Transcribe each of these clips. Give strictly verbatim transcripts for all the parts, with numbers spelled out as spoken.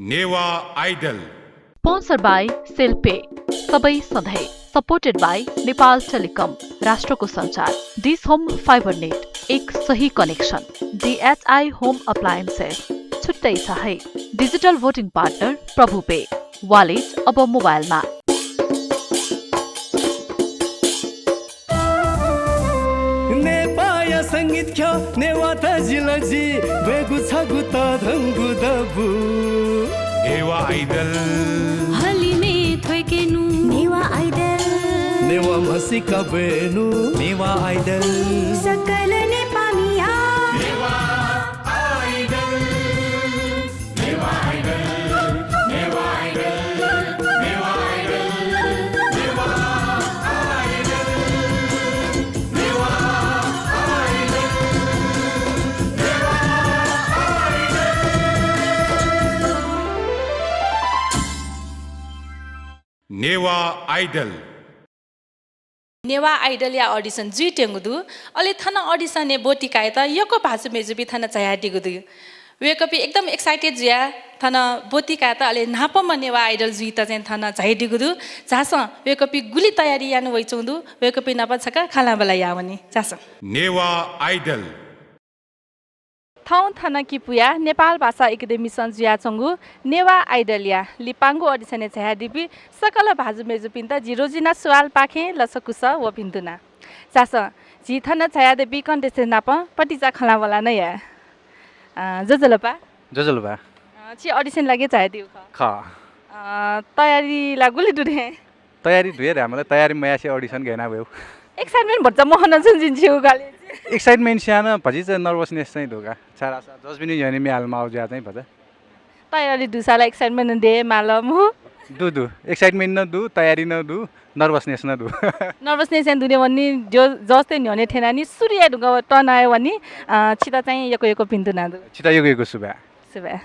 Newah Idol। Sponsored by cell pay, सबै सधैँ। Supported by Nepal telecom, राष्ट्रको सञ्चार। डिस होम फाइबर नेट, एक सही कनेक्सन। डिएचआई होम अप्लायन्सेस, छुट्टै छ है। डिजिटल भोटिङ पार्टनर प्रभु पे, वालेट अब मोबाइलमा। नेपाःया संगीत ख्यः नेवाः तजिलजि ब्वयेगु छगू तःधंगु दबू। नेवाः Idol। हलिमय् थ्वय्केनु। नेवाः Idol। नेवाः म्हसीका ब्वयेनु। नेवाः Idol। सकल नेपाःमिया। नेवाः Idol। नेवाः Idol। नेवाः Idol-या audition जुइत्यंगु दु। अले थन audition-य् ब्वति कायेत यक्व भाजु मय्जुपिं थन झायादीगु दु। वय्कःपिं एकदम excited जुयाः थन ब्वति कायेत अले न्हापांम्ह नेवाः Idol जुइत चाहिँ थन झायादीगु दु। झासँ वय्कःपिं गुलि तयारी याना वइच्वंगु दु, वय्कःपिं नाप छकः खँल्हाबल्हा याः वनी। झासँ। नेवाः Idol। थौं थन किपुया नेपाल भाषा एकेडेमीसं जुयाच्वंगु नेवाः Idol-या लिपांगु audition-य् झायादीपिं सकल भाजु मय्जुपिन्त जि रोजिना सुवालपाखें लसकुस व भिन्तुना। झासँ, झी थन झायादीपिं contestant नाप पतिचा खँल्हाबल्हा नं याये। अ, ज्वजलपा। ज्वजलपा। अ, छि audition लागि झायादीगु खः। खः। अ, तयारी ला गुलि दु थें? तयारी दु हे धाये मला, तयारी मयासें audition गय् याना वयेगु। Excitement भचा महन जुन जिं छिगु गाले। Excitement स्यां नं भतिचा nervousness चाहिँ दु का। छाय्धाःसा judge-पिनि न्ह्यःने म्ये हाले माःगु जुयाः चाहिँ भचा। तयारी दुसा ला excitement नं दये माल मखु। दु, दु। Excitement नं दु, तयारी नं दु, nervousness नं दु। Nervousness यां दुने वनी, जो, judge-तय् न्ह्यःने थ्यनानि सुरु याये धुंकाः तनाये वनी, अ, छित चाहिँ यक्व यक्व भिन्तुना दु। छित यक्व यक्व सुभाय्। सुभाय्।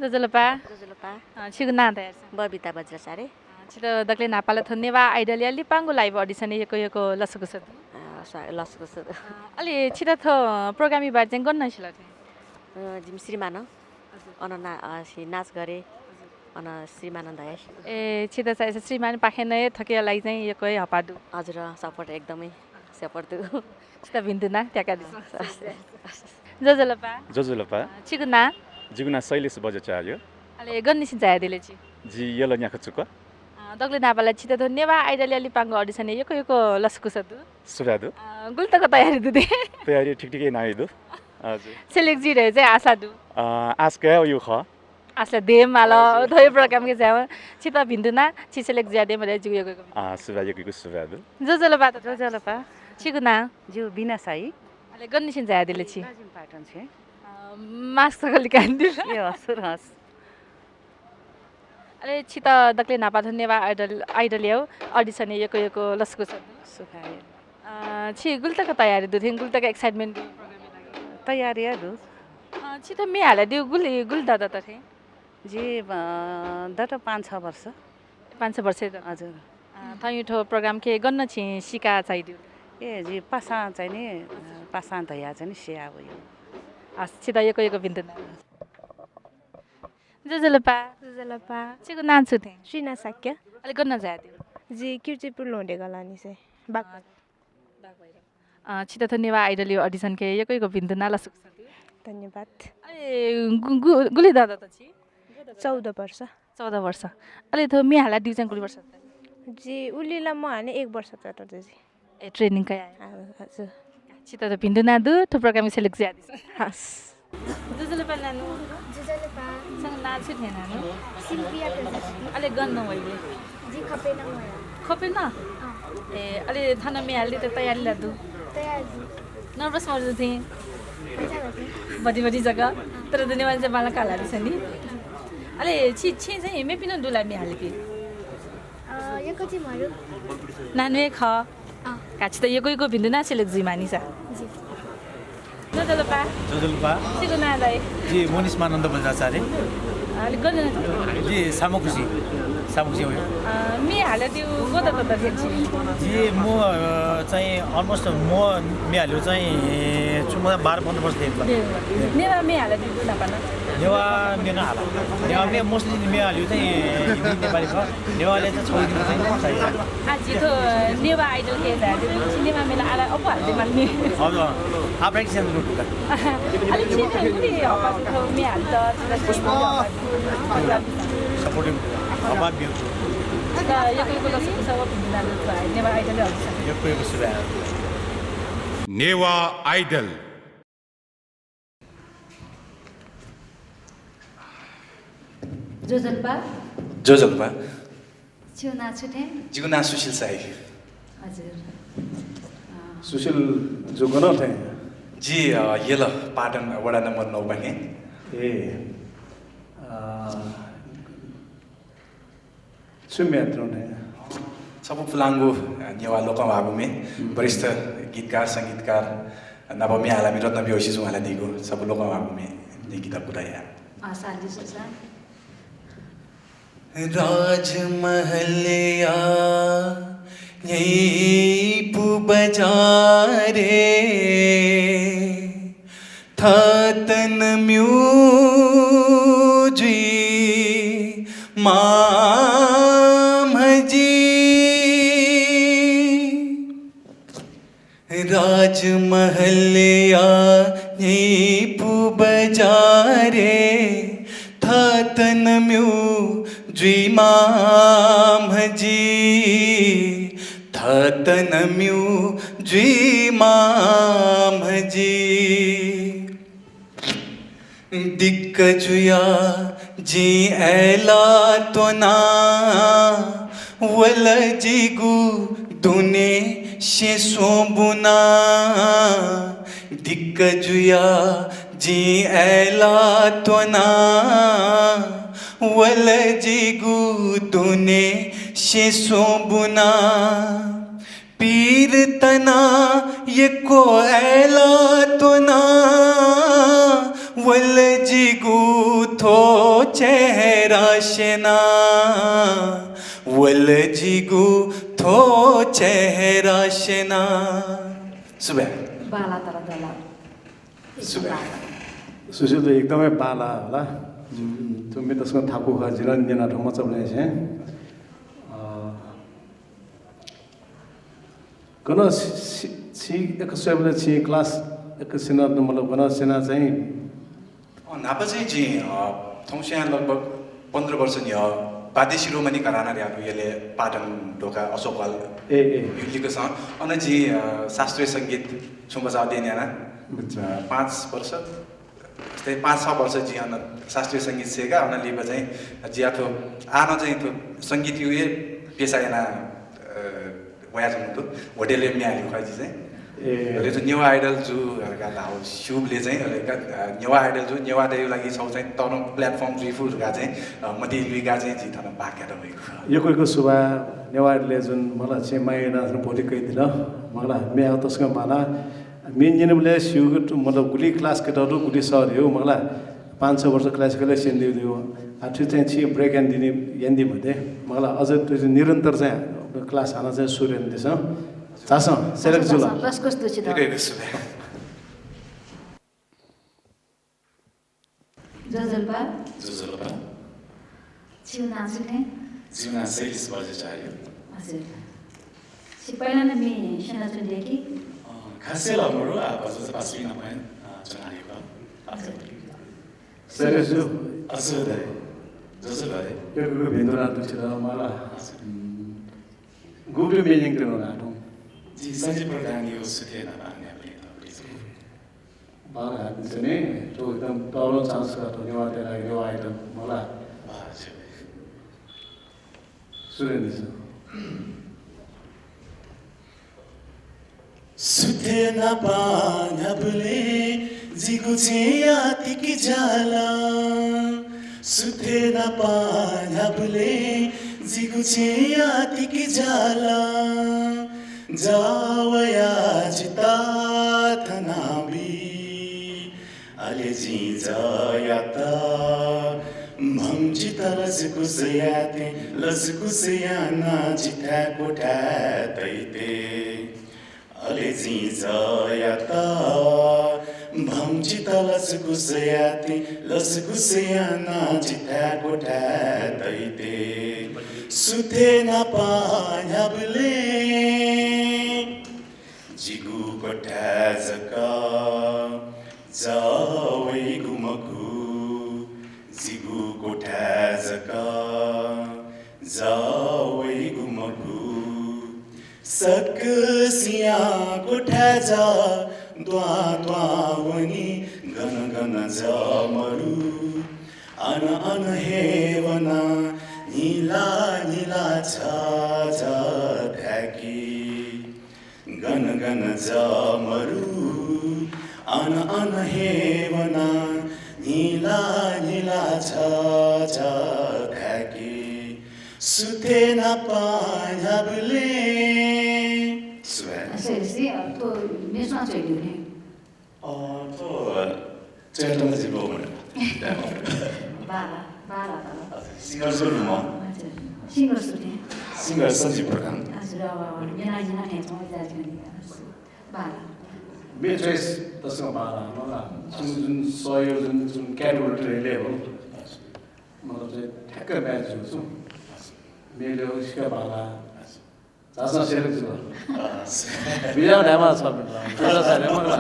ज्वजलपा। ज्वजलपा। अ, छिगु नां धयादिसँ। बबिता बज्राचार्य। अ, छित दकले न्हापां ला थ्व नेवाः Idol-या लिपांगु live audition-य् यक्व यक्व लसकुस दु। अ, स्वा-, लसकुस दु। अ, अले छित थ्व program-या बारे चाहिँ गन सिल थें? अ, जिमि श्रीमानं। हजुर। अन ना-, अ, सि-, नाच गरे। हजुर। अन श्रीमानं धया। ए, छित चाहिँ श्रीमानपाखें नं थुकिया लागि चाहिँ यक्व हे हःपाः दु। हजुर, support एकदमै support दु। छित भिन्तुना त्याकादिसँ। ज्वजलपा। ज्वजलपा। अ, छिगु नां? जिगु नां शैलेश बज्राचार्य। अले गननिसें झायादिल छि? जि यल न्याख्वचुक। अ, दकले न्हापां ला छित थ्व नेवाः Idol-या लिपांगु audition-य् यक्व यक्व लसकुस दु। सुभाय् दु। अ, गुलि तक तयारी दु थें? तयारी ठीक ठीक यानागु दु। हजुर। Select जुइ धइगु चाहिँ आशा दु। अ, आश कयागु खः। आशा दयेमाल, हजुर। थ्व program-य् झायेवं। छित भिन्तुना, छि select जुयादीम्ह धयाः जिगु यक्व यक्व भिन्तुना। अ, सुभाय्, यक्व यक्व सुभाय् दु। ज्वजलपा त। ज्वजलपा। छिगु नां? जिगु बिना साही। अले गननिसें झायादिल छि? लाजिम पाटनसें। अ, mask तक लिकादिल। ए, हस्, हस्। अले छित दकले न्हापां थ्व नेवाः Idol, Idol-या audition-य् यक्व यक्व लसकुस दु। सुभाय्। अ, छि गुलि तक तयारी दु थें, गुलि तक excitement दु program-या लागि? तयारी हे दु। अ, छित म्ये हालादीगु गुलि, गुलि दत थें? जि, अ, दत पाँच छ वर्ष। पाँच छ वर्ष दत। हजुर। अ, थौंया थ्व program-के गन छिं सिका झायादिल? ए, जि पासां चाहिँ नि, अ, पासां धया चाहिँ नि सिया वयो। हस्, छित यक्व यक्व भिन्तुना। ज्वजलपा। ज्वजलपा। छिगु नां छु थें? श्रीना शाक्य। अले गन झायादिल? जि किर्तिपुर लोहंडेगलानीसें। बाक- अ, छित थ्व नेवाः Idol-या audition-के यक्व यक्व भिन्तुना, लसकुस दु। धन्यवाद। अले गु-, गु-, गुलि दत त छि? चौध वर्ष। चौध वर्ष। अले थ्व म्ये हालादीगु चाहिँ गुलि वर्ष? जि उलि ला महाने एक वर्ष तत जि। ए, training कयाः। अ, हजुर। छित त भिन्तुना दु, थ्व program-य् select जुयादिसँ। हस्। ज्वजलपा नानु। ज्वजलपा। छिगु नां छु थें नानु? सिल्भिया प्रजापति। अले गन वइगु? जि खपे नं वया। खपे नं? अँ। ए, अले थन म्ये हालादीत तयारी ला दु? तयारी दु। Nervous मजू थें? मजा मजू। बढी बढी जक? अँ। तर दुनेवाला चाहिँ बांलाक हालादिसँ नि। अले छि, छिं चाहिँ मेपिं नं दु ला म्ये हालेपिं? अ, यक्व ति मरु। नान्हु हे खः। अँ। का छित यक्व यक्व भिंतुना सिलक जुइमानिसा। ज्वजलपा। ज्वजलपा। छिगु नां दाइ? जि मोनिष मानन्द बज्राचार्य। अले गन? जि सामुखुसी। सामुखुसी हो। अ, म्ये हालादिउ गत तत थें छि? जि म, अ, चाहिँ almost म म्ये हालिउ चाहिँ छु म बाह्र पन्ध्र वर्ष थें। नेवाः म्ये हालादिउ दु न्हापा नं? नेवाः म्ये नं हाला। नेवाः म्ये mostly म्ये हालिउ चाहिँ हिन्दी नेपाली खः। नेवाःले चाहिँ छगू दिनु चाहिँ चाहियो। आ, जि थ्व नेवाः Idol हे जाय् जि नेवाः म्ये ला आला अप्वः हालादिउ माल नि। हजुर, अँ। आ practice याना लु का। अले छि चाहिँ गुलि हपास थ्व म्ये हालेत, छि त छि supportive हपास बिउ। यक्व यक्व लसकुस व भिंतुना दु थ्व नेवाः Idol हे हपास। यक्व यक्व सुभाय्। नेवाः Idol। ज्वजलपा। ज्वजलपा। छिगु नां छु थें? जिगु नां सुशील शाही। हजुर। अँ। सुशील जु गन थें? जि, अ, यल पाटन वडा नम्बर नौ पाखें। ए। अ, छु म्ये हालादिउ थें? छपु पुलांगु, अ, नेवाः लोकंह्वाःगु म्ये, हम्म। वरिष्ठ गीतकार, संगीतकार, नाप म्ये हालामि रत्न बिहोसी जुं हालादीगु छपु लोकंह्वाःगु म्ये न्यंकेत कुतः याये। अँ, साली सुसा। राजमहलया न्ह्यइपु बजारय् थःत नं म्यू जुइ माःम्ह जि। राजमहलया न्ह्यइपु बजारय् थःत नं म्यू जुइ माःम्ह जि, थःत नं म्यू जुइ माःम्ह जि। दिक्क जुया जिं अय्‌लात्वना, वल जिगु दुने सें स्वंबुना। दिक्क जुया जिं अय्‌लात्वना, वल जिगु दुने सें स्वंबुना। पीर तना यक्व अय्‌लात्वना, वल जिगु थ्व चेहरा स्यना, वल जिगु थ्व चेहरा स्यना। सुभाय्। बांला तर दला। सुभाय्। सुशील एकदमै बांला होला। उम्, थ्व म्ये तसकं थाकु खः, जिं नं न्यना थ्व मचाबलय् हे। अ, गन सि-, सि-, छि यक्व स्वयेबलय् छिं class यक्व स्यना, मतलब गन स्यना चाहिँ? अँ, न्हापा चाहिँ जिं, अ, थौंस्यां लगभग पन्ध्र वर्ष न्ह्यः वाद्य शिरोमणि घराना धयागु यलय् पाटन ध्वाखा अशोक hall ए, ए। लिक्कसं। अन जिं, अ, शास्त्रीय संगीत छुं बजाः अध्ययन याना। अच्छा। अ, पाँच वर्ष, यस्तै पाँच छ वर्ष जिं अन शास्त्रीय संगीत सय्‌का, अन लिपा चाहिँ जिं थ्व, आः नं चाहिँ थ्व संगीतयागु हे पेसा याना, अ, वयाच्वंगु दु। होटलय् म्ये हालेगु खः जि चाहिँ। ए। अले थ्व नेवाः Idol जू धकाः धाःगु स्यूबलय् चाहिँ, अले का, अ, नेवाः Idol जू, नेवाःतय्‌गु लागि छगू चाहिँ तःधंगु platform जुइफु धकाः चाहिँ, अ, मतिइ लुइकाः चाहिँ जिं थन भाग कायेत वयागु खः। यक्व यक्व सुभाय्। नेवाः Idol-य् जुन मला छिं माया यानाः जुन भोलि कयादिल। मला म्ये हायेगु तसकं बांला। म्ये न्यनेबलय् स्यूगु, मतलब गुलि class कयातःगु दु, गुलि सः धयागु, मला पाँच छ वर्ष classical-य् स्यनादीगु दु। आः थुलि चाहिँ छिं break यानादी, यानादी मते। मला अझ थुलि निरन्तर चाहिँ class हानं चाहिँ सुरु यानादिसँ। झासँ, सेलेक जुल। लसकुस दु छित। यक्व यक्व सुभाय्। ज्वजलपा। ज्वजलपा। छिगु नां छु थें? जिगु नां शैलेश बज्राचार्य। हजुर। छि पहिला नं म्ये स्यनाच्वंगु दु कि? अँ, खासय् ला मरु, आ, भचा भचा पासापिं नाप हे, अ, च्वनादीगु खः। हजुर। शैलेश जु। हजुर दाइ। ज्वजलपा दाइ। यक्व यक्व भिंतुना दु छित, मला। हजुर। उम्, गुगु म्ये न्यंकेत्यनागु ला थौं? जि सञ्जीव प्रधानयागु सुथे न्हापां न्ह्याबलें न्ह्याबलें। बांला हालादिसँ नि, थ्व एकदम तःधंगु chance खः, थ्व नेवाःतय् लागि नेवाः Idol, मला। सुरु यानादिसँ। सुथे न्हापां न्ह्याबलें जिगु छेँया तिकि ज्याला, सुथय् नापं न्ह्याबलें जिगु छेँया तिकि ज्याला, जा वया जितः थनाबी। अले जिं जायात भम्जित लसकुस यायेत्यें, लसकुस यानाः जिथाय् क्वथाय् तइत्यें। अले जिं जायात भम्जित लसकुस यायेत्यें, लसकुस यानाः जिथाय् क्वथाय् तइत्यें। सुथय् नापं न्ह्याबलें जिगु क्वथाय् जक जा वइगु मखु, जिगु क्वथाय् जक जा वइगु मखु। सकसियां क्वथाय् जा द्वां द्वां वनी, गन गन जा मरु, अन अन हे वनाः न्हिला न्हिला जा जा धाय्की। गन गन जा मरु, अन अन हे वनाः न्हिला न्हिला जा जा धाय्की। सुथय् नापं न्ह्याबलें। सुभाय्। सर, सर, अ, थ्व मेसुवां च्वयादीगु नि। अ, थ्व च्वयातःगु जिं ल्वःमन। बाला, बाला, बाला। हजुर, singer सु नु म? हजुर, singer सु थें? Singer सञ्जीव प्रधान। हजुर, अ, अ, न्यना न्यना थें थ्व जाजि कनि। बाला। मेरो choice तसकं बाला, मला। जुन, जुन सहयोजन, जुन category level, मतलब चाहिँ ठ्याक्क match जुल छु। मेरो सिक्क बाला। झासँ select जुल। बिज्याहुँ धायेमाः छ मिनट। थोडा सा ल्याय् मला।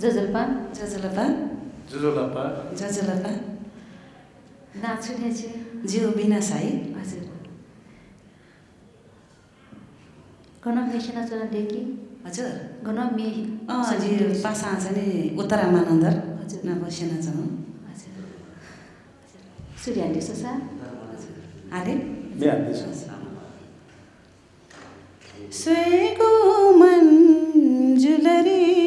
ज्वजलपा। ज्वजलपा। ज्वजलपा। ज्वजलपा। नां छु धाःगु? जिगु बिना साही। हजुर। गनं म्ये स्यनाच्वना दय्‌कि? हजुर। गनं म्ये अँ, स्यनाच्वना जि दय्‌कि? पासां चाहिँ नि उत्तरा मानन्धर हजुर। नाप स्यनाच्वना। हजुर। सुरु यानादिसँ सा? हजुर। आले? म्ये हानादिसँ। हजुर। स्वयेगु मन जुल रे,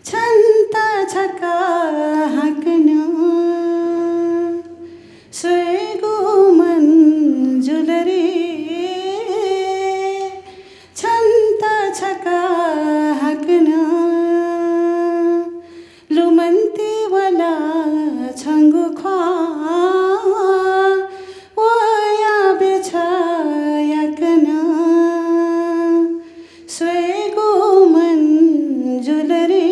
छन्त छकः हाकनं। स्वयेगु मन जुल रे, छन्त छकः हाकनं। लुमन्ति वल छंगु ख्वाः, वयाब्यु छ याकनं। स्वयेगु मन जुल रे,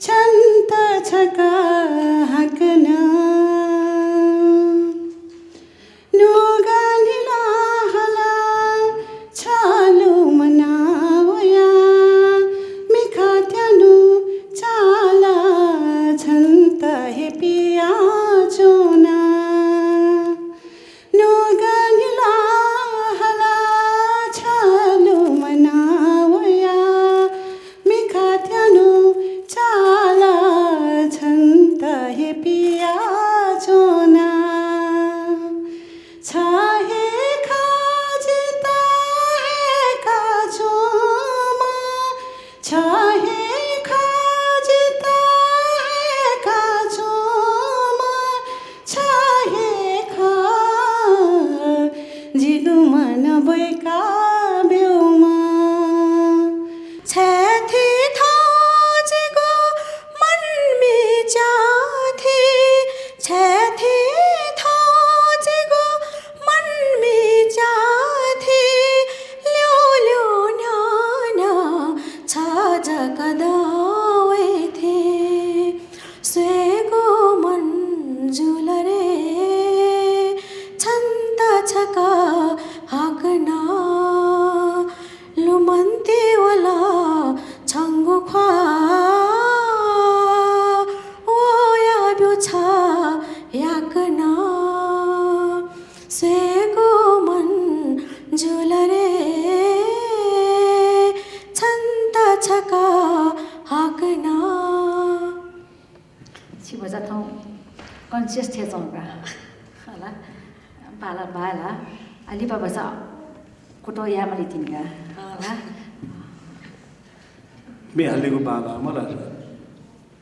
छन्त छकः हाकनं। नुगः न्हिला हला छलु मना वया, मिखात्यानु चाला छन्त हे पियाच्वना। नुगः न्हिला हला छलु मना वया, मिखात्यानु चाला छन्त हे पियाच्वना। छ हे खः जितः हे खः छुमा, छ हे खः जितः हे खः छुमा, छ हे खः जिगु मन ब्वय्‌का ब्यूमा। छय्‌थि थौं जिगु मन मिचाथि, छय्‌थि थौं जिगु मन मिचाथि, ल्यू ल्यू न्ह्यःने छ जक दं वइथि। स्वयेगु मन जुल रे, छन्त छकः हाकनं। लुमन्ति वल छंगु ख्वाः, वयाब्यु छ याकनं। स्वयेगु मन जुल रे, छन्त छकः हाकनं। छि भचा थौं कन्सियस थें च्वंका। हला। बाला बाला। आ, लिपा भचा कुतः यायेमाली तिनि का। हला। म्ये हालेगु बांलाः मला।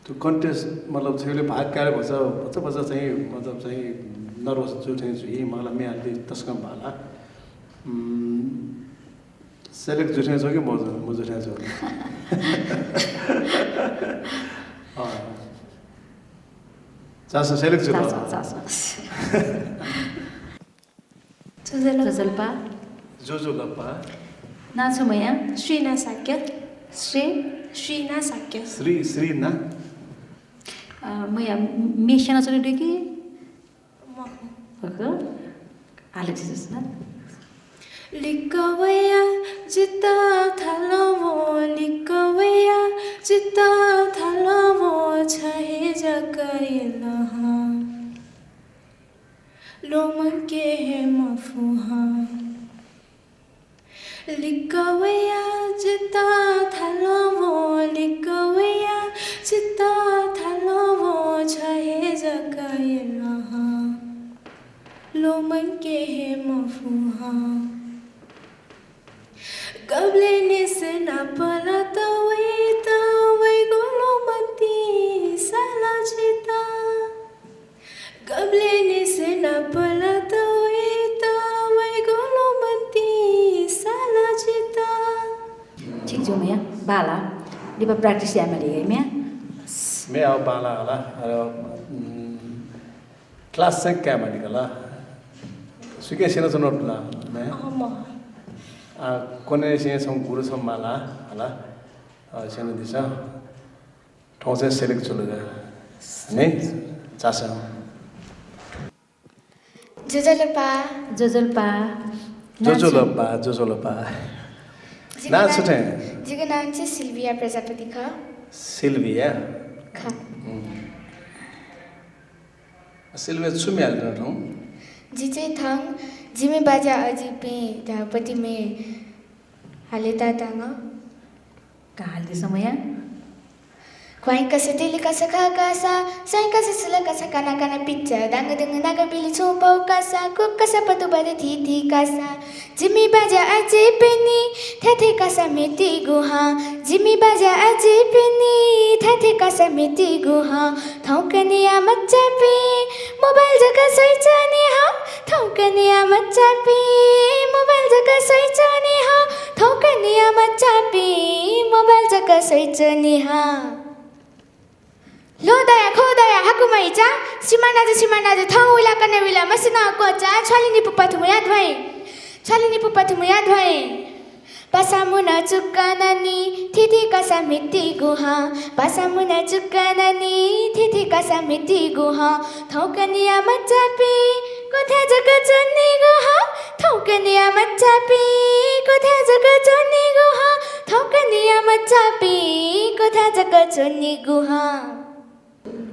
थ्व कन्टेस्ट मतलब छगू भाग काये भचा, भचा, भचा चाहिँ मतलब चाहिँ नर्भस जू थें जुइ मला, म्ये हाले तसकं बांलाः। उम्, सेलेक्ट जू थें च्वं कि मजू, मजू थें च्वं? अँ। चासो सेलेक्ट जू। चासो, चासो। ज्वजलपा। ज्वजलपा। ज्वजलपा। नां छु मया? श्रीना शाक्य। श्री? श्रीना शाक्य। श्री, श्रीना। अ, मया, म्ये स्यनाच्वने दु कि? मखु। मखु? हाले जिजस ना। लिक्क वया जितः थाल वो, लिक्क वया जितः थाल वो, छ हे जक इलह। ल्वःमंके हे मफु हं। लिक्क वया जितः थाल वो, लिक्क वया जितः थाल वो, छ हे जक इलह। ल्वःमंके हे मफु हं। गबलें निसें नापलात वइत, वइगु ल्वःमंति साला जितः। गबलें निसें नापलात वइत, वइगु ल्वःमंति साला जितः। ठीक जू मया, बांलाः। लिपा practice यायेमाली हे म्ये। म्ये आः बांलाः हला। अ, उम्, class चाहिँ कायेमाली का ला। सुइके स्यनाच्वनागु दु ला म्ये? अँ, मखु। आ, कन्हय् चाहिँ छंगु गुरु छम्ह माला हला। अ, स्यनादिसँ। थौं चाहिँ सेलेक्ट जुल का। नि? चासो। ज्वजलपा। ज्वजलपा। ज्वजलपा, ज्वजलपा। जिगु नां नां, छु थें? जिगु नां चाहिँ सिल्भिया प्रजापति खः। सिल्भिया? खः। हम्म। सिल्भिया छु म्ये हालेत थौं? जि चाहिँ थौं जिमि बाज्या अजिपिं धाःपति म्ये हालेत तांगु। का हालेदिसँ मया। ख्वाइँकसे तिलिकसे खःकसा, साइँकसे सुलकसे काना काना पिच्चा, दाङदुङ नागबिलि छुं पौकसा, कुकसे पतुबरे थीथीकसा, जिमि बाज्या अजिपिनि थेथेकसा म्हितीगु हं, जिमि बाज्या अजिपिनि थेथेकसा म्हितीगु हं। थौंकन्हय्‌या मचापिं मोबाइल जक स्वइच्वनी हं, थौंकन्हय्‌या मचापिं मोबाइल जक स्वइच्वनी हं, थौंकन्हय्‌या मचापिं मोबाइल जक स्वइच्वनी हं। ल्वहं दया, ख्वहं दया, हाकु मय्‌चा, सिमानाजु, सिमानाजु, थौं विला कन्हय् विला, मसिना क्वचा, छ्वालि निपु पथुमुया ध्वइँ, छ्वालि निपु पथुमुया ध्वइँ। पासा मुना चुक्क ननी, थीथीकसा म्हितीगु हं। पासा मुना चुक्क ननी, थीथीकसा म्हितीगु हं। थौंकन्हय्‌या मचापिं क्वथाय् जक च्वनीगु हं। थौंकन्हय्‌या मचापिं क्वथाय् जक च्वनीगु हं। थौंकन्हय्‌या मचापिं क्वथाय् जक च्वनीगु हं।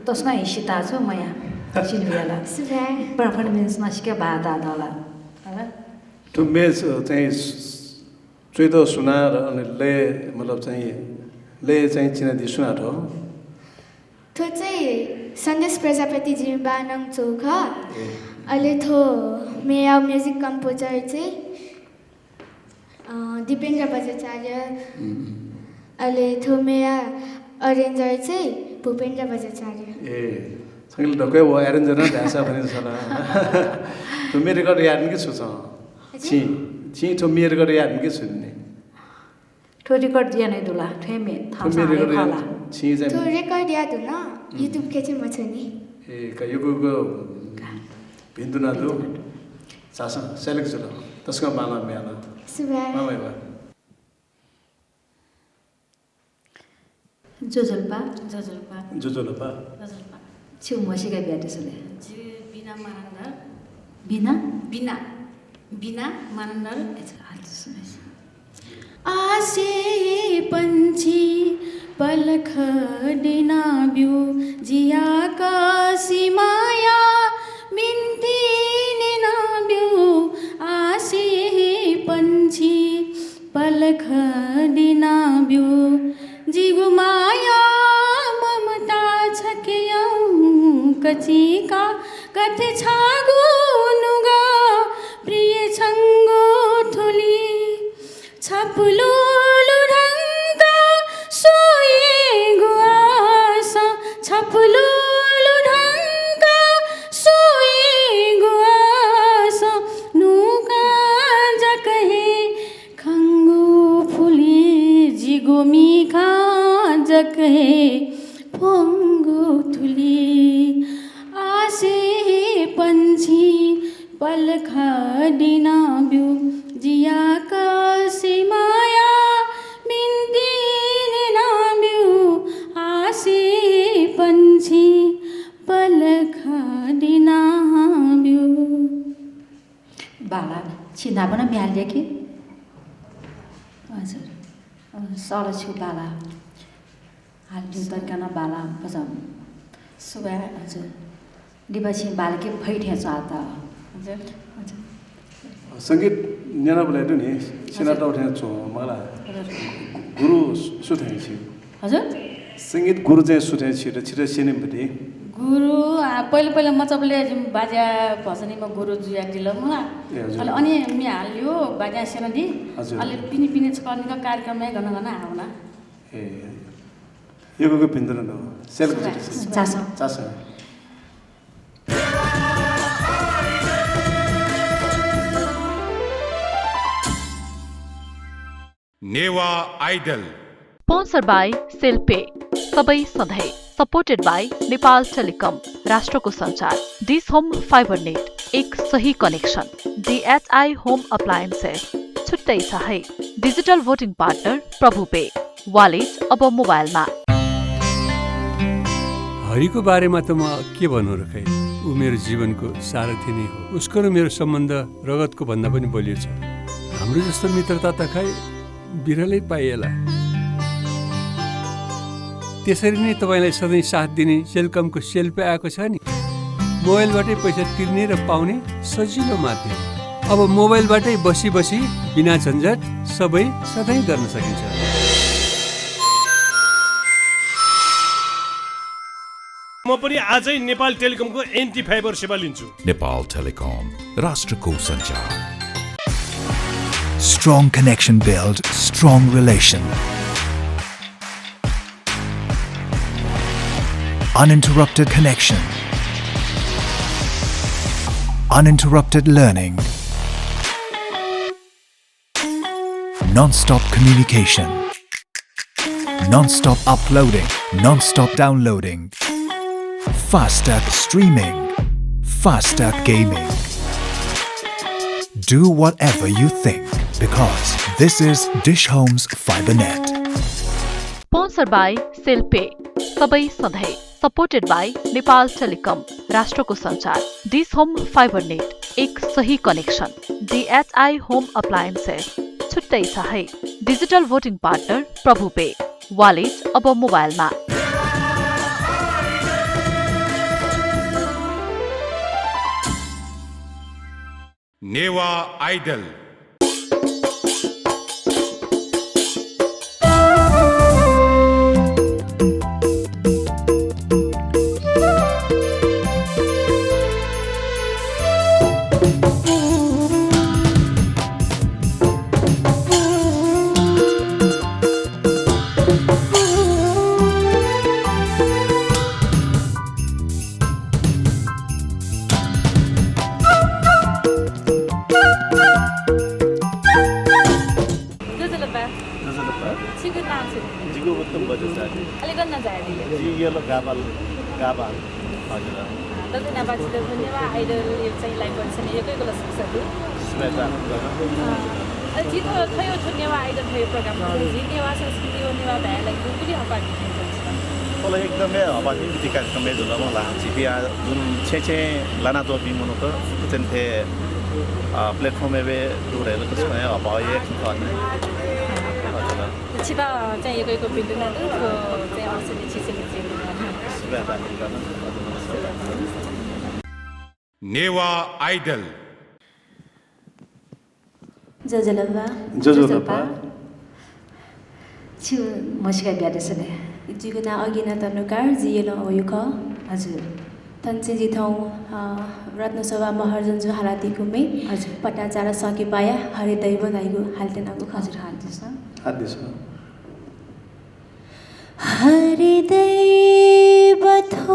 तसकं हे सिताः छु मया, सिल्भिया ला। सुभाय्। Performance नं सिक्क बांलाः दला। हला? थ्व म्ये चाहिँ च्वयेत सुनां र अन लय, मतलब चाहिँ लय चाहिँ चिनादी सुनां थ्व? थ्व चाहिँ सन्देश प्रजापति जिमि बांलाःगु खः। ए। अले थ्व म्येया music composer चाहिँ, अ, दिपेन्द्र बज्राचार्य। उम्। अले थ्व म्येया arranger चाहिँ भूपेन्द्र बज्राचार्य। ए, छंगले धक्वय् व arranger नं धाःसा भने सला। थ्व म्ये record याये धुन कि छु छं? हजुर? छिं, छिं थ्व म्ये record याये धुन कि छु नि? थ्व record यानादी ला, थ्व हे म्ये, थ्व म्ये record यानादी ला। छिं चाहिँ थ्व record याये धुन, उम्। YouTube-य् चाहिँ मछ्वनी। ए, का यक्व यक्व भिन्तुना दु। भिन्तुना दु। चासो select जुल। तसकं बांलाः म्ये ला। सुभाय्। मामय् बा। ज्वजलपा। ज्वजलपा। ज्वजलपा। ज्वजलपा। छिगु म्ह सिका बियादिसँ ले। जि बिना मानन्धर। बिना? बिना। बिना मानन्धर। अच्छा, अच्छा, सुनाइदिसँ। आसे पंछी पलख दिना ब्यु, जिया कासिमाया मिन्ति निना ब्यु। आसे पंछी पलख दिना ब्यु, जिगु माया ममता छकेयंक चिका गथे छागु नुगः प्रिय छंगु थुलि। छपुलुलु ढंक स्वयेगु आस, छपुलुलु ढंक स्वयेगु आस, नुगः जक हे खंगु फुलि, जिगु मिखा जक हे फ्वंगु थुलि। आसे हे पंक्षी पलख दिना ब्यु, जिया कसिमाया बिन्ति दिना ब्यु, आसे हे पंक्षी पलख दिना ब्यु। बाला, छि नाप नं म्ये हालिया कि? हजुर। अ, सल छु बाला। हालियो तरिका नं बाला, भजन। सुभाय्, हजुर। लिपा छिं बालाके फै थें च्वः त। हजुर। हजुर। संगीत न्यनाबलय् दु नि, सिनातः थें च्वं, मला। हजुर। गुरु सु थें छि? हजुर? संगीत गुरु चाहिँ सु थें छित, छित स्यनीम्ह दु? गुरु, आ, पहिले पहिले मचाबलय् जिमि बाज्या भजनीम्ह गुरु जुयादिल मला। ए, हजुर। अले अन म्ये हालियो बाज्या स्यनादी। हजुर। अले पिने पिने छकः निकः कार्यक्रमय् गन गन हावना। ए, यक्व यक्व भिन्तुना दु। सेल सुभाय्, सुभाय्। चासो। चासो। Newah idol. Sponsored by cell pay, सबै सधैँ। Supported by नेपाल टेलिकम, राष्ट्रको सञ्चार। डिस होम फाइबर नेट, एक सही कनेक्सन। डिएचआई होम अप्लायन्सेस, छुट्टै छ है। डिजिटल भोटिङ पार्टनर प्रभु पे, वालेट अब मोबाइलमा। हरिको बारेमा त म के भनौँ र खै? ऊ मेरो जीवनको सारथी नै हो। उसको र मेरो सम्बन्ध रगतको भन्दा पनि बलियो छ। हाम्रो जस्तो मित्रता त खै बिरलै पाइएला। त्यसरी नै तपाईंलाई सधैं साथ दिने सेलकमको सेल पे आएको छ नि। मोबाइलबाटै पैसा तिर्ने र पाउने सजिलो माध्यम। अब मोबाइलबाटै बसी बसी बिना झन्झट सबै सधैं गर्न सकिन्छ। म पनि आजै नेपाल टेलिकमको एनटी फाइबर सेवा लिन्छु। नेपाल टेलिकम, राष्ट्रको सञ्चार। Strong connection build strong relation. Uninterrupted connection. Uninterrupted learning. Non-stop communication. Non-stop uploading. Non-stop downloading. Faster streaming. Faster gaming. Do whatever you think, because this is Dish Home's Fibernet. Sponsored by cell pay, सबै सधैं। Supported by Nepal telecom, राष्ट्रको सञ्चार। Dish home fibre net, एक सही कनेक्सन। डिएचआई home appliances, छुट्टै छ है। डिजिटल भोटिङ पार्टनर प्रभु पे, वालेट अब मोबाइलमा। नेवाः आइडल। ज्वजलपा। ज्वजलपा। छिगु नाम छु? जिगु उत्तम बज्राचार्य। अले गन झायादी? जि यल गाबाल, गाबाल। हजुर। दक्वसिनं बाचित नेवाः आइडल चाहिँ लाइभ अडिसन यक्व यक्व ला सुभाय् दु। सुभाय् दु। अ, अले जि थ्व, थ्व नेवाः आइडल थ्व program, जि नेवाः संस्कृति व नेवाः भाय्‌या लागि गुलि हकहाकि थें च्वं। थ्व ला एकदमै हकहाकि कार्यक्रम हे जुल मला। झीपिं आ जुन छेँ छेँ लानाच्वंपिं मनूत थुकिं थें, अ, platform य् बे दु धइगु ला छुं हे हकहाकि खः नि। हजुर। छित चाहिँ यक्व यक्व भिंतुना दु, थ्व चाहिँ अवसर छि स्यने चाहिँ। नेवाः आइडल। ज्वजलपा। ज्वजलपा। छु म्हसीका बियादिसँ ले। जिगु नां अगिना तनुकार, जि यलं अयू खः। हजुर। थन चाहिँ जिं थौं, अ, रत्नशोभा महर्जनजुं हालादीगु म्ये, हजुर। पटाचार संकिपाया हरिदैव धाइगु हालेत्यनागु खः। हजुर, हालादिसँ। हालादिसँ। हरिदैव थ्व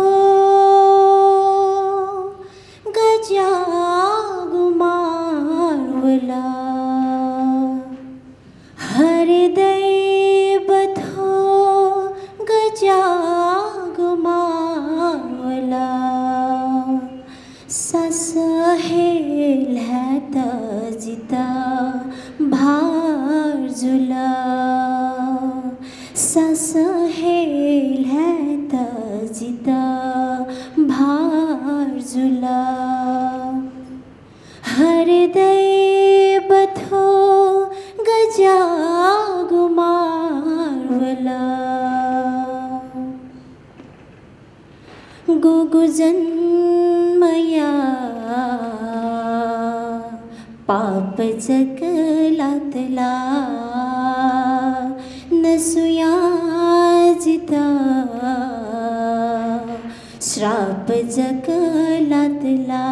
गज्याःगु मार वल। हरिदैव थ्व गज्याःगु मार वल। सास हे ल्हायेत जितः भार जुल। सास हे ल्हायेत जितः भार जुल। हरिदैव थ्व गज्याःगु मार वल। गुगु जन्मया पाप जक लात ला, नसुया जितः श्राप जक लात ला।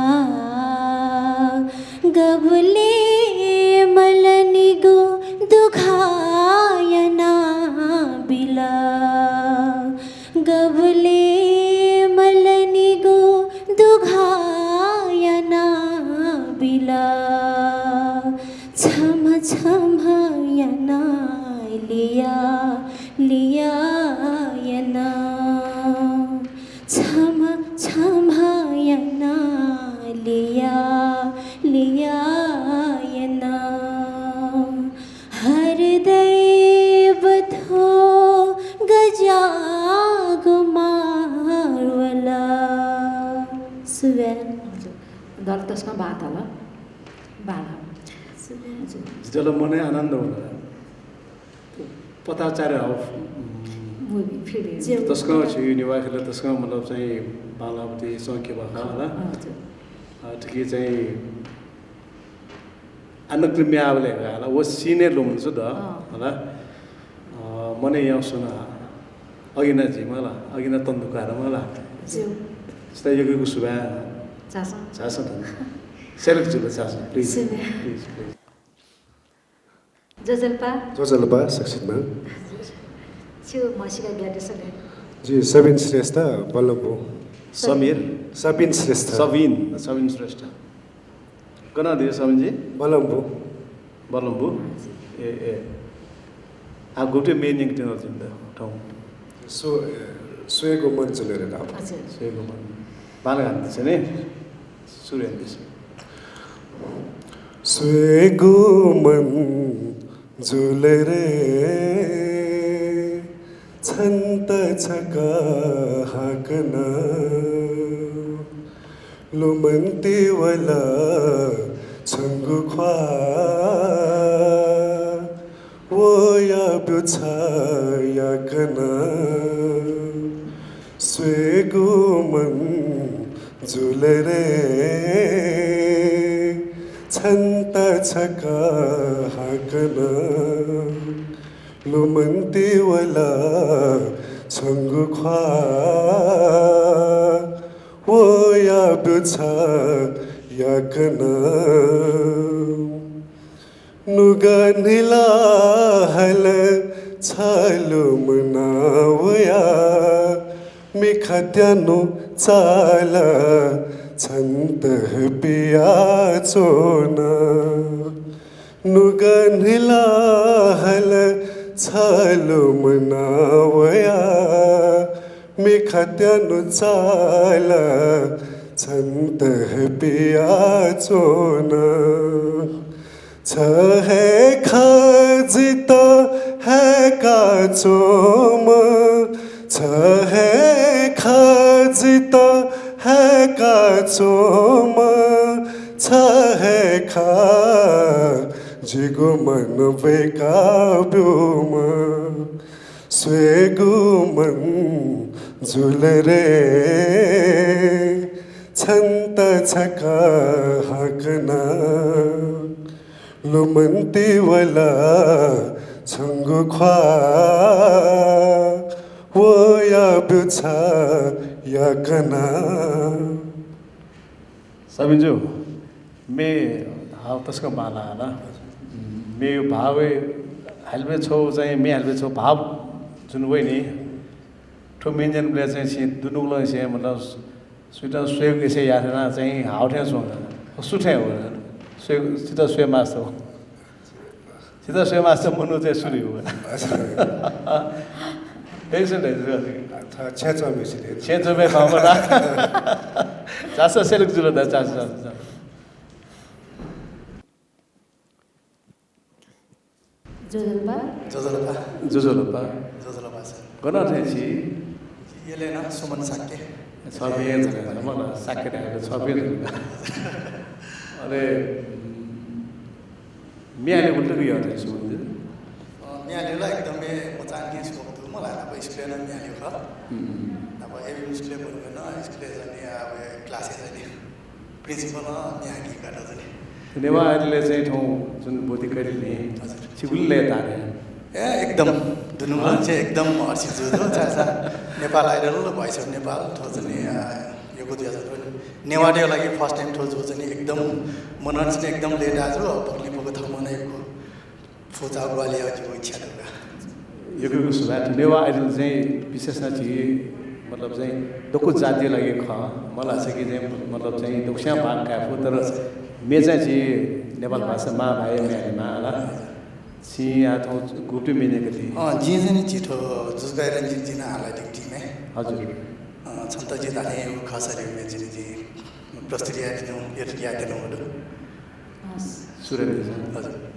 गबलें मलनिगु दुघा याना बिल। गबलें मलनिगु दुघा याना बिल। छम्ह छम्ह याना लिया लिया याना। छम्ह छम्ह याना लिया लिया याना। हरिदैव थ्व गज्याःगु मार वल। सुभाय्। हजुर। दल तसकं बांलाः। बांलाः। सुभाय्। हजुर। जितः ला मनय् आनन्द वल। पटाचार of, उम्, movie, फिल्म। ज्यू। तसकं छु निभाः खः ला, तसकं मतलब चाहिँ बांलाःगु संकिपा खः ला। हजुर। अ, थुकी चाहिँ आनक म्ये आबलय् का ला, व scene हे लुमंकेत छु द, अँ। हला। अ, मनय् यानाः स्वना, अगिना जिमा ला, अगिना तन्दुकारमा ला। ज्यू। स्वयाः यक्व यक्व सुभाय्। झासँ। झासँ धन्यवाद। Select जुल झासँ, please। सुभाय्। Please, please। ज्वजलपा। ज्वजलपा, सकसित मां। छु म्हसीका बियादिसँ ले। जि सबिन श्रेष्ठ, बल्लमपुर। समीर। सबिन श्रेष्ठ। सबिन, सबिन श्रेष्ठ। कनादिया सबिन जी? बल्लमपुर। बल्लमपुर? ए, ए। आ, गुगु म्ये न्यंकेत्यनादिसँ जिमित थौं। स्व-, ए, स्वयेगु मन जुल रे धाःगु। हजुर। स्वयेगु मन। बांलाक हालादिसँ नि। सुरु यानादिसँ। स्वयेगु मन जुल रे, छन्त छकः हाकनं। लुमन्ति वल छंगु ख्वाः, वयाब्यु छ याकनं। स्वयेगु मन जुल रे, छन्त छकः हाकनं। लुमन्ति वल छंगु ख्वाः, वयाब्यु छ याकनं। नुगः न्हिला हल छ लुमना वया, मिखात्यानु चाल छन्त पियाच्वना। नुगः न्हिला हल छ लुमना वया, मिखात्यानु चाल छन्त पियाच्वना। छ हे खः जितः हय्काच्वंम्ह, छ हे खः जितः हय्काच्वंम्ह, छ हे खः जिगु मन ब्वय्का ब्यूम्ह। स्वयेगु मन जुल रे, छन्त छकः हाकनं। लुमन्ति वल छंगु ख्वाः, वयाब्यु छाय् याकनं। सबिन जु, म्ये हाः तसकं बांलाः ला। म्येया भावय् हालेबलय् छगू चाहिँ, म्ये हालेबलय् छगू भाव जुन वइ नि, थ्व म्ये न्यनाबलय् चाहिँ छिं दुनुगलंनिसें मतलब सुयातं स्वयेगु इच्छा याये धुन चाहिँ हाः थें च्वं। सु थें हो? स्वयेगु, छितः स्वये मास्ति। छितः स्वये मास्ति मनू चाहिँ सु धइगु? हे सुं धइगु? छेँ च्वंम्ह सिधे। छेँ च्वंम्ह बांमलाः। झासँ, select जुल दा, झासँ, झासँ, झासँ। ज्वजलपा। ज्वजलपा। ज्वजलपा। ज्वजलपा sir। गन थें छि? यलय् नं सुमन शाक्य। छपिं हे जक मला, शाक्य धाःगु छपिं हे जक। अले, म्ये हालेगु उल्टा यः थें सुमन जु। अ, म्ये हालेगु ला एकदम हे मचां निं स्वःगु दु। मला, अब स्कुलय् नं म्ये हालेगु खः। हम्म। अब एमएम स्कुलय् ब्वनेबलय् नं स्कुलय् जनि, अब class-य् जनि। Principal-ं म्ये हाकि कात जनि। नेवाः Idol-य् चाहिँ थौं जुन ब्वति कयादिल नि, हजुर। छिगु लय्ताः नि। ए, एकदम। दुनुगलंनिसें एकदम हर्षित जू, छाय्‌धाःसा Nepal Idol, Voice of Nepal, थ्व चाहिँ, अ, यक्व जुयाच्वंगु। नेवाःतय्‌गु लागि first time थ्व जू चाहिँ एकदम मनंनिसें एकदम लय्ताः जू, पकलिं पक थःम्हं नं यक्व फुचाःगु ग्वाहालि यायेगु जिगु इच्छा दु का। यक्व यक्व सुभाय्। नेवाः Idol चाहिँ विशेष नं झी मतलब चाहिँ दक्व जातिया लागि खः। मला, छकि चाहिँ मतलब चाहिँ दक्वस्यां भाग काये फु, तर म्ये चाहिँ झी नेपाल भाषा मां भाय् म्ये हालेमाः ला। छिं आः थौं गुपिं म्ये न्यंकल? अँ, जिं चाहिँ नि झी थ्व जुजुकाई रंजित जिं नं हालादीगु team-य्। हजुर। अँ, छन्त जि धात्थें यःगु खःसा धइगु म्ये चाहिँ नि जिं प्रस्तुत यायेत्यनागु, यायेत्यनागु दु। हस्। सुरेन्द्र सर। हजुर।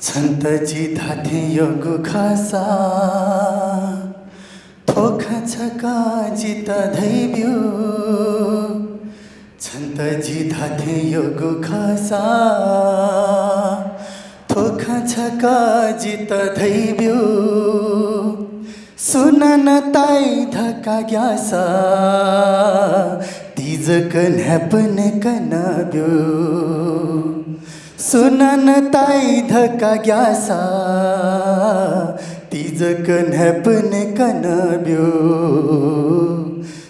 छन्त जि धात्थें यःगु खःसा, थ्व खँ छकः जितः धयाब्यु। छन्त जि धात्थें यःगु खःसा, थ्व खँ छकः जितः धयाब्यु। सुनानं ताइ धकाः ग्याःसा, ति जक न्हाय्पनं कनाब्यु। सुनानं ताइ धकाः ग्याःसा, ति जक न्हाय्पनं कनाब्यु।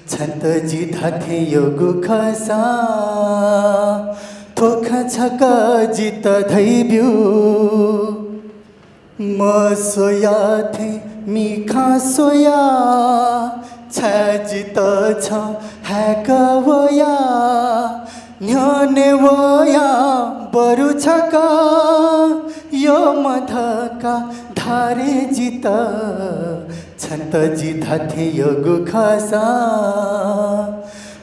छन्त जि धात्थें यःगु खःसा, थ्व खँ छकः जितः धयाब्यु। मस्वया थें मिखां स्वया, छाय् जितः छं हाय्का वया। न्ह्यःने वया बरु छकः यःम्ह धकाः धारे जितः। छन्त जि धात्थें यःगु खःसा,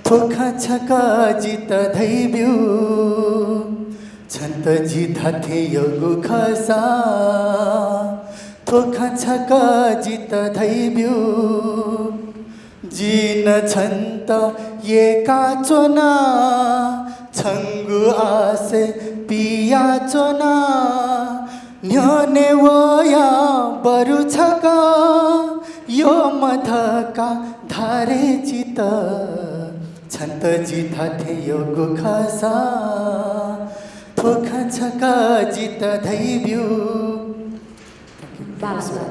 थ्व खँ छकः जितः धयाब्यु। छन्त जि धात्थें यःगु खःसा, थ्व खँ छकः जितः धयाब्यु। जिं नं छन्त यय्काच्वना, छंगु आशय् पियाच्वना। न्ह्यःने वया बरु छकः यःम्ह धकाः धारे जितः। छन्त जि धात्थें यःगु खःसा, थ्व खँ छकः जितः धयाब्यु। बांलाः,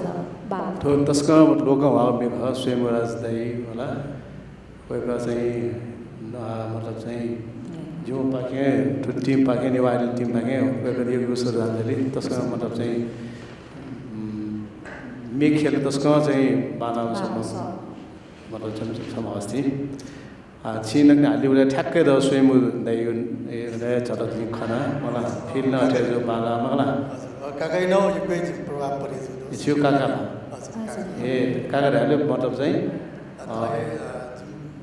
बांलाः। थ्व तसकं लोकंह्वाःगु म्ये खः, स्वयम्भूराज दाइ, होला। वय्कः चाहिँ, न, मतलब चाहिँ, जिमिपाखें, थ्व team पाखें, नेवाः Idol team पाखें वय्कःयात यक्व यक्व श्रद्धाञ्जली। तसकं मतलब चाहिँ, उम्, म्ये ख्यले तसकं चाहिँ बांलाःम्ह छम्ह, मतलब चाहिँ छम्ह हस्ती। आ, छिं नकतिनि हालीबलय् ठ्याक्कै द स्वयम्भू दाइया, ए, दाइ झलक जिं खना, मला, feel नं अथे जू बांलाः, मला। हजुर, अ, काकाया नं यक्व प्रभाव परे जू। छिगु काका ला? हजुर, काका। ए, काका धायेबलय् मतलब चाहिँ, अ, अ,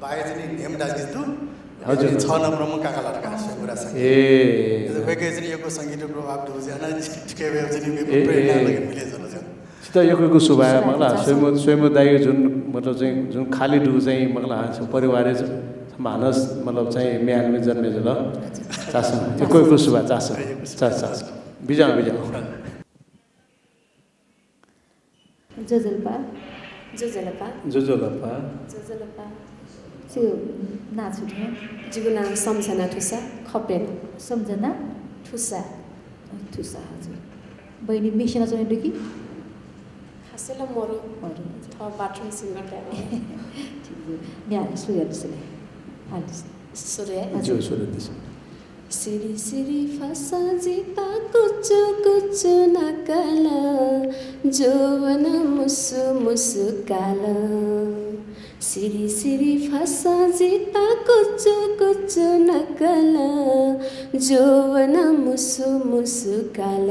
बाया चाहिँ नि नेम दाजुकिजा दु। हजुर। छ नम्बरम्ह काका ला धकाः स्वयम्भूराज शाक्य। ए। वय्कःया चाहिँ नि यक्व संगीतया प्रभाव दु, ज्याना ठिकै वय्कःया चाहिँ नि ए, प्रेरणा ए। लगे मिले जुल ज्या। छितः यक्व यक्व सुभाय्, सुभाय्, मखुला, चासो। स्वयम्भू, स्वयम्भू दाइया जुन, मतलब चाहिँ, जुन खालि दुगु चाहिँ, मखुला, छ परिवारय् छ, छ मानस, मतलब चाहिँ, म्ये हालेमाःम्ह जन्मे जुल। चासो। यक्व यक्व सुभाय्, चासो। चासो, चासो। बिज्याहुँ, बिज्याहुँ। ज्वजलपा। ज्वजलपा। ज्वजलपा। ज्वजलपा। छिगु नां छु थें? जिगु नां सम्झना थुसा खपेन। सम्झना? थुसा। थुसा, हजुर। बहिनी, म्ये स्यनाच्वने दु कि? असेल मोरू। मोरू। थ्व bathroom singer का। ठीक छ। म्ये सुरु यानादिसँ ले। हालिदिसँ। सुरु याये? हजुर। ज्यू, सुरु यानादिसँ। सिरि सिरि फसं जितः कुचु कुचु नकल, जोवन मुसु मुसु काल। सिरि सिरि फसं जितः कुचु कुचु नकल, जोवन मुसु मुसु काल।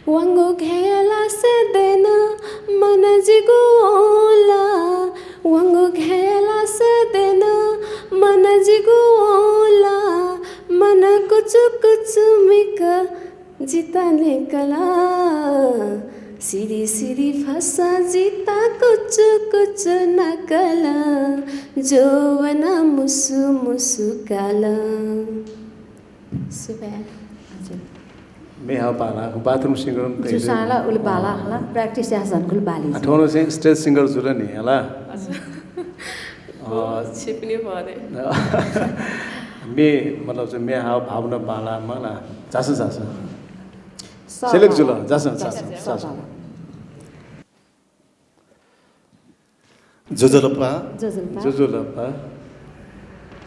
वंगु घय्‌लासे द्यन मन जिगु ओला, वंगु घय्‌लासे द्यन मन जिगु ओला, मन कुचु कुचु मिक जितः न्यंकल। सिरि सिरि फसं जितः कुचु कुचु नकल, जोवन मुसु मुसु काल। सुभाय्। हजुर। म्ये हाःगु बांलाः, bathroom singer जुसां ला उलि बांलाः हला, practice याःसा झन गुलि बांलाः। आ, थौं नं चाहिँ stage singer जुल नि हला। हजुर। अ, छिपिनि भरे। म्ये, मतलब चाहिँ म्ये हाःगु भावना बांलाः मला। झासँ, झासँ। स-, select जुल, झासँ, झासँ, झासँ, झासँ। स-, ज्वजलपा। ज्वजलपा। ज्वजलपा।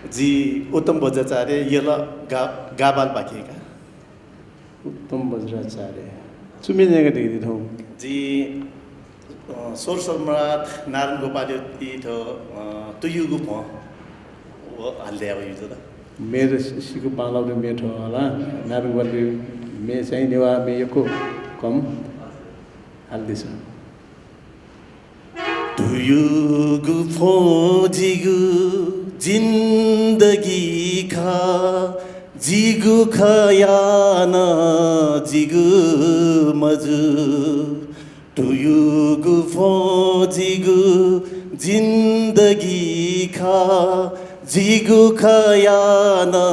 जि उत्तम बज्राचार्य, यल गा-, गाःबाल बाकी का। उत्तम बज्राचार्य। छु म्ये न्यंकादीगु दु थौं? जि, अ, स्वर सम्राट नारायण गोपालया थ्व, अ, तुयुगु भ्वं। व हाले धयागु दु। म्ये स-, सीगु बांलाःगु म्ये थ्व हला। नारायण गोपालया म्ये चाहिँ नेवाः म्ये यक्व कम। हालादिसँ। तुयुगु भ्वं जिगु जिन्दगी खः, जिगु खः याना जिगु मजू। तुयुगु भ्वं जिगु जिन्दगी खः, जिगु खः याना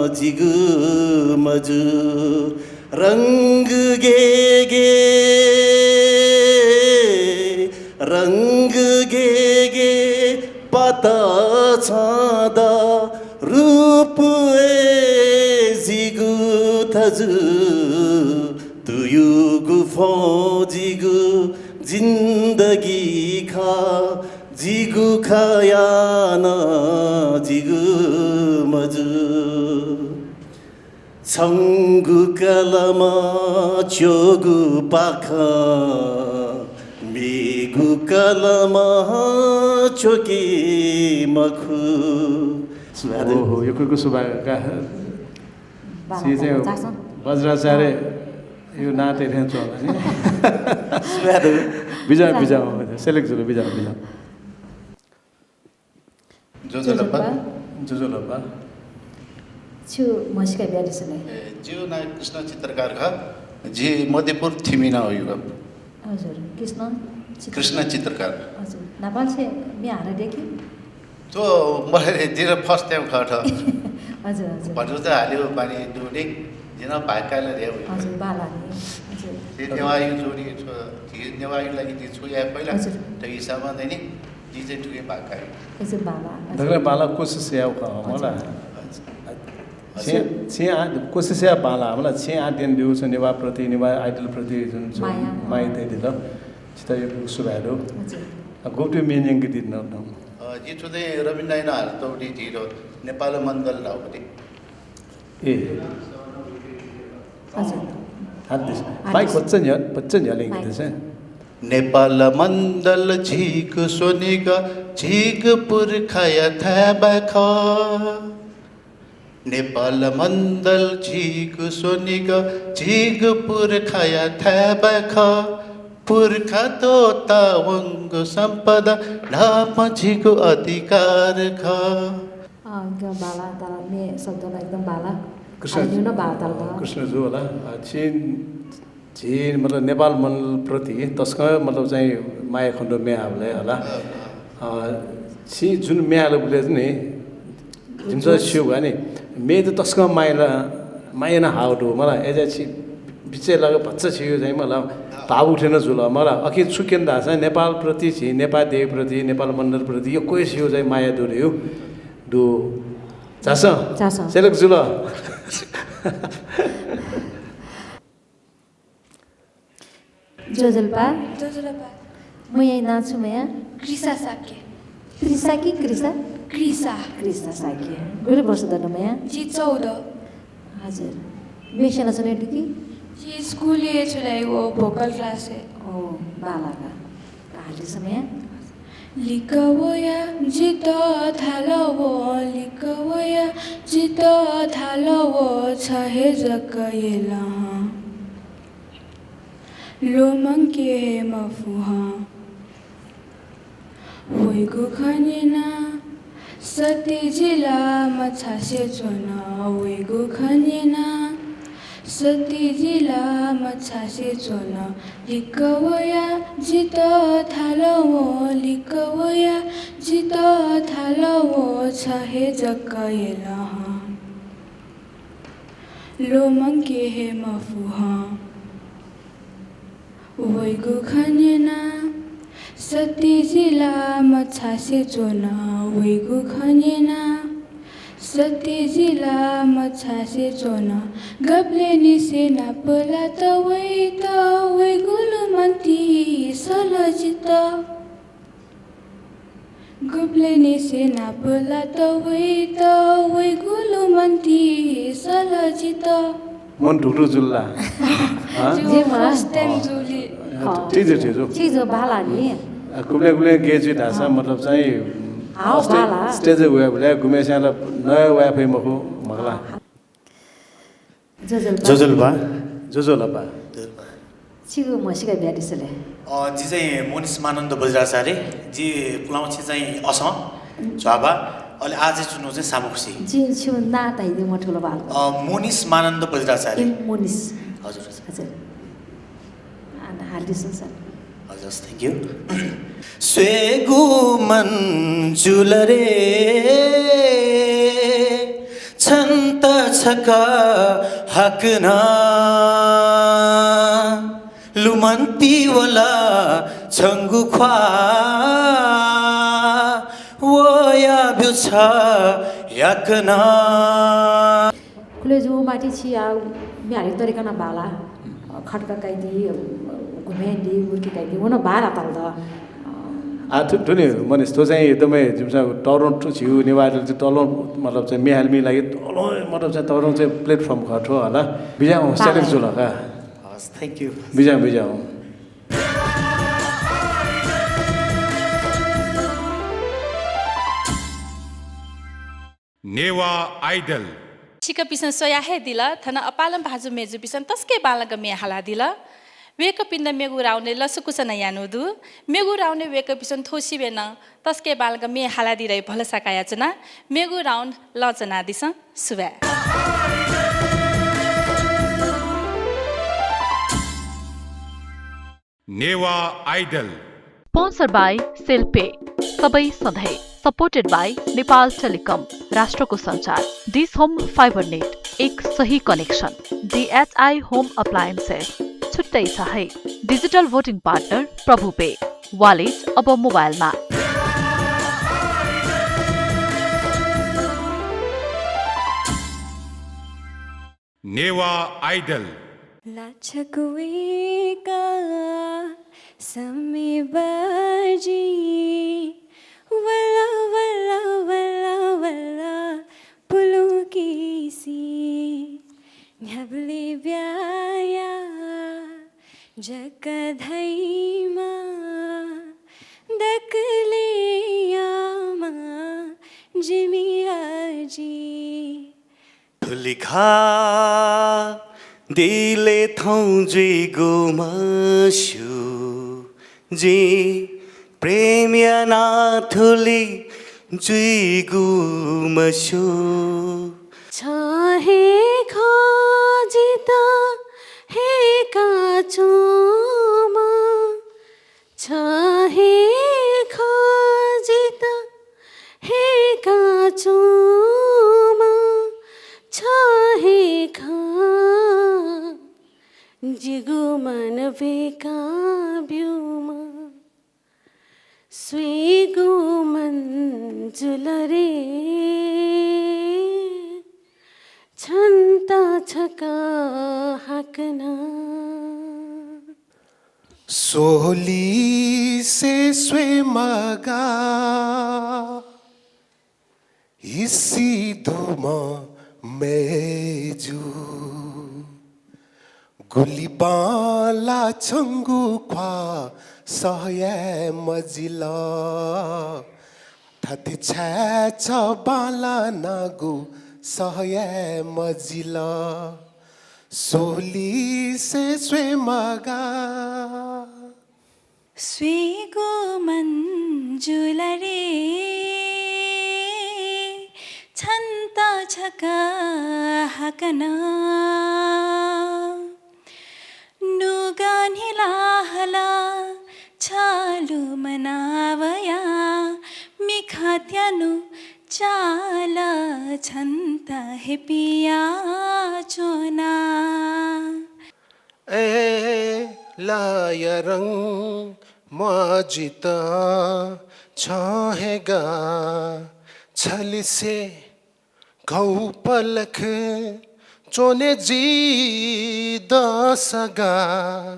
जिगु मजू। रंग गेगे, रंग गेगे पात छाँदा रूप ए जिगु थजु। तुयुगु भ्वं जिगु जिन्दगी खः, जिगु खः याना जिगु मजू। छंगु कलमं च्वःगु पाखं मेगु कलमं च्वके मखु। सुभाय्। ओहो, यक्व यक्व सुभाय् का। बांलाः, छि चाहिँ बांलाः, झासँ। वज्राचार्यया नां तये थें च्वं नि। सुभाय् दु। बिज्याहुँ, बिज्याहुँ, select जुल, बिज्याहुँ, बिज्याहुँ। ज्वजलपा। ज्वजलपा। ज्वजलपा। छु म्हसीका बियादिसँ ले। ए, जिगु नां कृष्ण चित्रकार खः। जि मध्यपुर थिमिना वइगु। हजुर, कृष्ण चित्रकार। कृष्ण चित्रकार। हजुर, न्हापांनिसें म्ये हालादिया कि? थ्व मखु, जिं first time खः थ्व। हजुर, हजुर। भतिचा हालेगु बानी दु नि, जिं नं भाग कायेगु ला धयागु। हजुर, बांलाः नि। हजुर। जि नेवाःया जोडी थ्व, जि नेवाःया लागि जि छु याये फइ ला, हजुर। थ्व हिसाबं चाहिँ नि, जि चाहिँ थुकी भाग काये। हजुर, बांलाः। हजुर। दकलय् बांलाः, कोसिस यायेगु खः मला। हजुर। हजुर। छिं, छिं आः कोसिस यायेगु बांलाः मला, छिं आः द्यनादीगु छु नेवाः प्रति, नेवाः Idol प्रति जुन छु माया, माया तयादिल। छितः यक्व सुभाय् दु। हजुर। आ, गुप्त म्ये न्यंकादी नं। अ, जि थ्व चाहिँ रविन्द्र दाइनं हालातःगु दु, झी थ्व नेपाल मण्डल धाःगु दु। ए। हजुर। हालादिसँ। हालादिसँ। Mic भचा न्ह्यः, भचा न्ह्यः ल्यंकादिसँ। Mic। नेपाल मण्डल झीगु स्वनिगः, झीगु पुर्खाया थाय्‌बाय् खः। नेपाल मण्डल झीगु स्वनिगः, झीगु पुर्खाया थाय्‌बाय् खः। पुर्खा त्वःतावंगु सम्पदा, न्हापां झीगु अधिकार खः। अँ, एकदम बांलाः, तर म्ये शब्द ला एकदम बांलाः। कृष्ण, अले न्हू नं बांलाः तर। कृष्ण जु होला। अ, छिं झी, मतलब, नेपाल मण्डल प्रति तसकं, मतलब, चाहिँ माया खनेदु म्ये हाःबलय् होला। अ, छिं जुन म्ये हालाबलय् नि, जिमिसं स्यू नि, म्ये त तसकं माया, माया याना हाःगु दु मला। अय्‌जुयाः छि बिचय् लाक भचा छिगु चाहिँ मला, भावुक थें नं जुल मला। अकिं छु क्यन धाःसा नेपाल प्रति, झी नेपाः देय् प्रति, नेपाल मण्डल प्रति यक्व हे छिगु चाहिँ माया दु धइगु दु। झासँ। झासँ। Select जुल। ज्वजलपा। ज्वजलपा। मयाया नां छु मया? कृषा शाक्य। त्रिषा कि कृषा? कृषा। कृषा शाक्य। गुलि वर्ष दु मया? जि चौध। हजुर। मेसय् नं च्वने दु कि? जि स्कुलय् छु धाइ व vocal class-य्। ओ, बांलाक। हालिदिसँ मया। लिक्क वया जितः धाल व, लिक्क वया जितः धाल व, छ हे जक यलहं। ल्वःमंके हे मफु हं। वइगु खँ न्यना सत्यजित ला मछासे च्वन, वइगु खँ न्यना सत्यजित ला मछासे च्वन। लिक्क वया जितः धाल व, लिक्क वया जितः धाल व, छ हे जक यलहं। ल्वःमंके हे मफु हं। वइगु खँ न्यना सत्यजित ला मछासे च्वन, वइगु खँ न्यना सत्यजित ला मछासे च्वन। गबलेनिसें नापलात वइत, वइगु लुमन्ति सल जितः। गबलेनिसें नापलात वइत, वइगु लुमन्ति सल जितः। मन ढुकढुक जुल ला? हाँ? जिगु first time जुल। ठीक छ, ठीक छ। ठीक छ, बांला नि। आ, गुबलें गुबलें गय् जुइ धाःसा, मतलब चाहिँ, हाउ, stage, बांला। Stage-य् वयेबलय् गुम्हेस्यां ला नवाये फइ मखु, मखु ला? ज्वजलपा। ज्वजलपा। ज्वजलपा। छिगु म्हसीका बियादिसँ ले। अ, जि चाहिँ मोनिष मानन्द बज्राचार्य, जि पुलांक्षे चाहिँ असं, झ्वाबा, अले आः चाहिँ च्वनागु चाहिँ सामुख्सी। जिं छिगु नां धयादी मथुल बाल। अ, मोनिष मानन्द बज्राचार्य। ए, मोनिष। हजुर, हजुर। हजुर। आ, हालिदिसँ sir। हजुर, thank you। स्वयेगु मन जुल रे, छन्त छकः हाकनं। लुमन्ति वल छंगु ख्वाः, वया ब्यु छ याकनं। खुले जू माथि छि आ म्याहारी तरिका नं बांला। खड्का काइदी, घुमेंदी, मुर्की काइदी, व नं बांला ताल द। आ, थु, थुनि, मनिष, थ्व चाहिँ एकदमै जिमिसं तःधंगु थ्व झीगु नेवाःतय्‌त चाहिँ तःधंगु, मतलब चाहिँ म्ये हालेमिया लागि तःधंगु, मतलब चाहिँ तःधंगु चाहिँ platform खः थ्व हला। बिज्याहुँ, बांला। Challenge जुल का। हस्, thank you। बिज्याहुँ, बिज्याहुँ। नेवाः Idol। छिकपिन्सं स्वया हे दिल, थन अपालं भाजु मेजुपिन्सं तसकं बांलाक म्ये हालादिल। वय्‌कःपिन्त मेगु round-य् लसकुस नं यानागु दु। मेगु round-य् वय्‌कःपिन्सं थ्व सिबय् नं तसकं बांलाक म्ये हालादी धइगु भलसा कयाच्वना। मेगु round लँ च्वनादिसँ। सुभाय्। Newah Idol। Sponsor by cell pay, सबै सधैँ। Supported by नेपाल टेलिकम, राष्ट्रको सञ्चार। डिस होम फाइबर नेट, एक सही connection। डिएचआई होम अप्लायन्सेस, छुट्टै छ है। Digital voting partner प्रभु पे, wallet अब मोबाइलमा। नेवाः Idol। लाछा क्वय्‌का समय बजि वल, वल, वल, वल, पुलुंकिसि न्ह्याबलें ब्याहा जक धाइमा दकलय् याःमा जिमि अजि। थुलिखा दिलय् थौं जुइगु मस्यू, जिं प्रेम याना थुलि जुइगु मस्यू। छ हे खः जितः हय्‌का च्वंम्ह, छ हे खः जितः हय्‌का च्वंम्ह, छ हे खः जिगु मन ब्वय्‌का ब्यूम्ह। स्वयेगु मन जुल रे, छन्त छकः हाकनं। स्वलिसे स्वये मगाः, हिसि दुम्ह मय्जु। गुलि बांला छंगु ख्वाः सह याये मजिल। थथे छाय् छ बांलानागु सह याये मजिल। स्वलिसे स्वये मगाः। स्वयेगु मजिल रे, छन्त छकः हाकनं। नुगः न्हिलाहल छलु मनावया, मिखात्यानु चाल छन्त हे पियाच्वना। ए लाया रं म्वाः जितः छं हे गाः, छलिसे घौपलख च्वने जि दसगाः।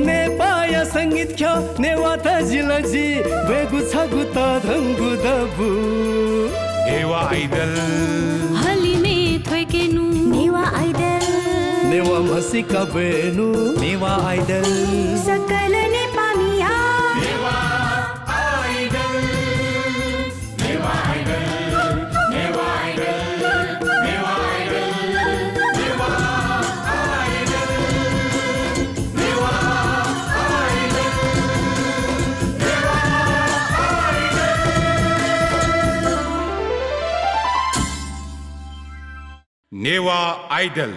नेपाःया संगीत ख्यः नेवाः तजिलजि ब्वयेगु छगू तःधंगु दबू। नेवाः आइडल। हलिमय् थ्वय्केनु। नेवाः आइडल। नेवाः म्हसीका ब्वयेनु। नेवाः आइडल। सकल नेपाःमिया। नेवाः आइडल। नेवाः आइडल।